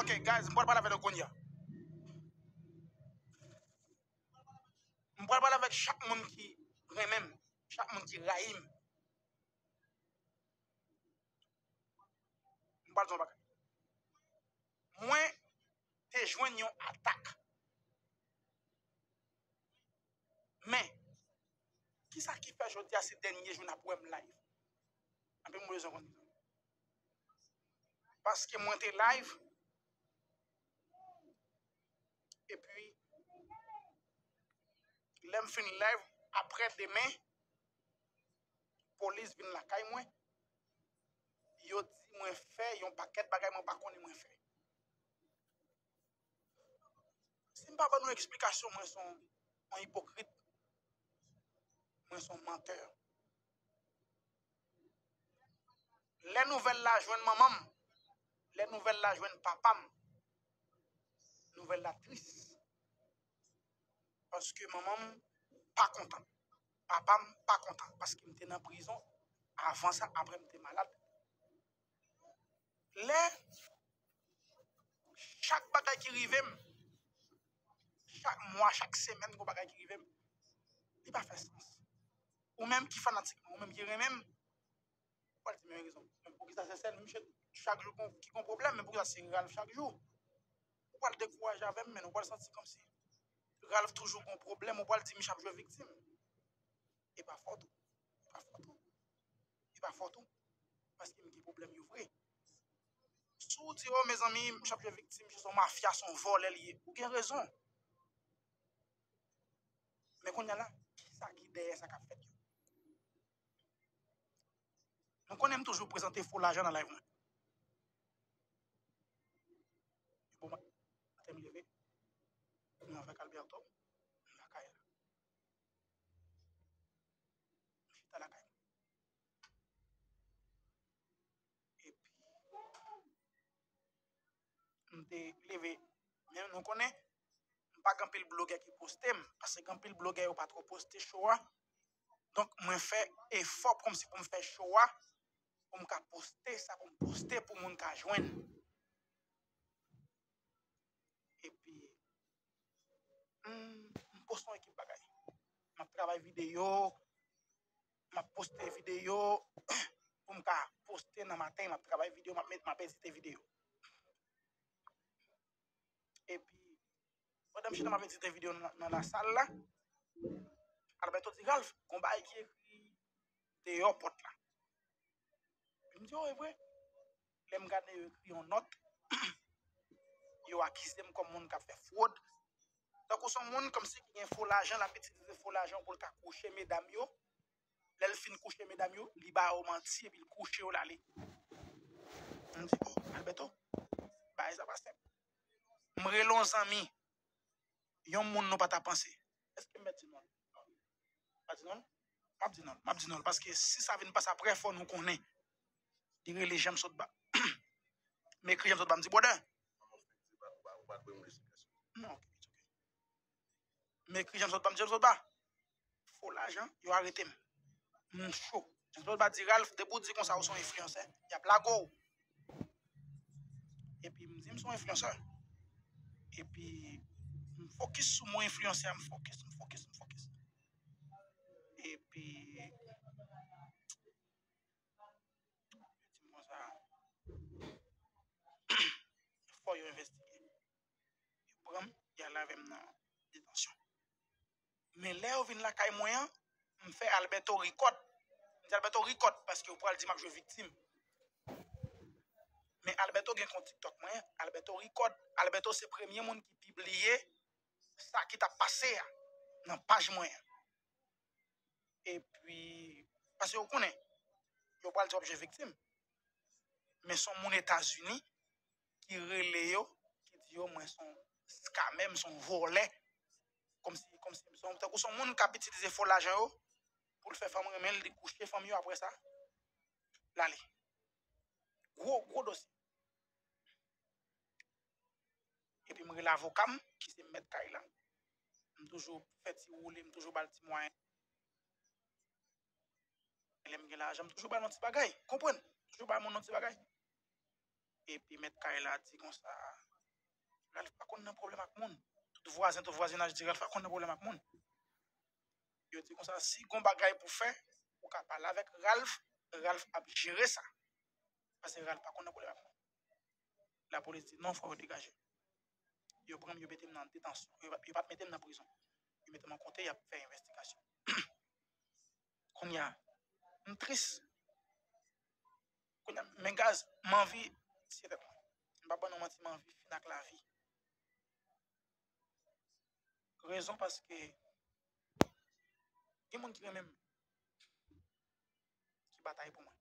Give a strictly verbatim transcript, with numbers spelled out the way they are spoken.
Ok, guys, m pral pale avè nou kounye a. M pral pale avèk chak moun ki renmen m, chak moun ki rayi m. M pral di yon bagay. Mwen te jwenn yon atak. Men, kisa ki fè jodi a se dènye jou n ap wè m live? Anpil moun bezwen konn sa. Paske mwen te live, epi lè m fin live, aprè demen, polis vin lakay mwen, yo di mwen fè yon pakèt bagay mwen pa konnen mwen fè. Si m pa ban nou eksplikasyon, mwen se yon, yon ipokrit, mwen se yon mantè. Lè nouvèl la jwenn manman m, lè nouvèl la jwenn papa m, nouvèl la tris. Paske manman m pa kontan. Papa m pa kontan. Paske m te nan prizon avan sa, aprè m te malad. Lè chak bagay ki rive m, chak mwa, chak semèn, gon bagay ki rive m, li pa fè sans. Ou menm ki fanatik mwen, ou menm ki renmen m, ou pral di men rezon. Men poukisa se sèl misye chak jou kon- ki gon pwoblèm, men poukisa se Ralph chak jou? Ou pral dekouraje avè m, men ou pral santi kòmsi Ralph toujou gon pwoblèm, ou pral di misye ap jwe viktim. E pa fòt ou. E pa fòt ou. E pa fòt ou. Paske m gen pwoblèm yo vre. Si w di, o, mezanmi, misye ap jwe viktim, misye se yon mafya, se yon vòlè li ye, ou gen rezon. Men kounye a la, kisa ki dèyè sa k ap fèt yo? Nou konnen m toujou prezante fo lajan nan live mwen. Bon, maten m leve, m avèk Alberto, m lakay la. M chita lakay mwen. Epi, m te leve, men nou konnen, m pa gen anpil blogè ki poste m, paske gen anpil blogè yo pa twò poste show a. Donk, mwen fè efò kòmsi pou m fè show a, pou m ka poste sa, pou m poste pou moun ka jwenn. Epi, m, m poste yon ekip bagay. M ap travay videyo, m ap poste videyo pou m ka poste nan maten, m ap travay videyo, m ap met, m ap edite videyo. Epi, pandan m chita m ap edite videyo nan, nan lasal la, Alberto di, Ralph, gon bagay ki ekri deyò pòt la. Epi m di, o, e vre. Lè m gade, yo ekri yon nòt, yo akize m kòm moun k ap fè fwod. Tankou se yon moun kòmsi ki gen fo lajan, l ap itilize fo lajan pou l ka kouche medam yo. Lè l fin kouche medam yo, li ba yo manti epi l kouche yo, l ale. M di, o, Alberto, bagay sa pa senp. M rele yon zanmi, yon moun nou pa ta panse. Èske m mèt di non l? Pa di non l? M ap di non l. M ap di non l. Paske si sa vin pase aprè, fò nou konnen. Li rele Janm Sotba. M ekri Janm Sotba, m di, brother. Non, ok, it's ok. M ekri Janm Sotba, m di, Janm Sotba, fo lajan, yo arete m. M cho. Janm Sotba di, Ralph, depi w di konsa ou se yon enfliyansè, y ap lage w. Epi m di m se yon enfliyansè. Epi m fokis sou mo enfliyansè a, m fokis, m fokis, m fokis. Epi, yo di m konsa, fò yo envestige. Yo pran m, y ale avè m nan detansyon. Men lè yo vin lakay mwen an, m fè Alberto rikòt. M di Alberto rikòt paske yo pral di m ap jwe viktim. Men Alberto gen kont TikTok mwen, Alberto rikòt. Alberto se premye moun ki pibliye sa ki t ap pase a nan paj mwen an. Epi, paske yo konnen, yo pral di w ap jwe viktim. Men se yon moun Etazini ki rele yo, ki di yo, mwen se yon scammer, m se yon vòlè. Kòmsi, kòmsi, m se yon, tankou se yon moun k ap itilize fo lajan yo pou l fè fanm renmen l, li kouche fanm yo, aprè sa, l ale. Gwo, gwo dosye. Epi m rele avoka m, ki se mèt kay la. M toujou fè ti woule, m toujou ba l ti mwayen. Lè m gen lajan, m toujou ba l yon ti bagay. Konprann? Toujou ba moun yon ti bagay. Epi mèt kay la di konsa, Ralph pa konn nan pwoblèm ak moun. Tout vwazen, tout vwazinaj di Ralph pa konn nan pwoblèm ak moun. Yo di konsa, si gon bagay pou fè, ou ka pale avèk Ralph, Ralph ap jere sa. Paske Ralph pa konn nan pwoblèm ak moun. Lapolis di non, fò yo degaje. Yo pran m, yo mete m nan detansyon. Yo, yo pa t mete m nan prizon. Yo mete m an kote, y ap fè envestigasyon. Kounye a, m tris. Kounye a, men gaz, m anvi tiye tèt mwen. M pa ban nou manti, m anvi fin ak lavi. Rezon paske gen moun ki renmen m, ki batay pou mwen.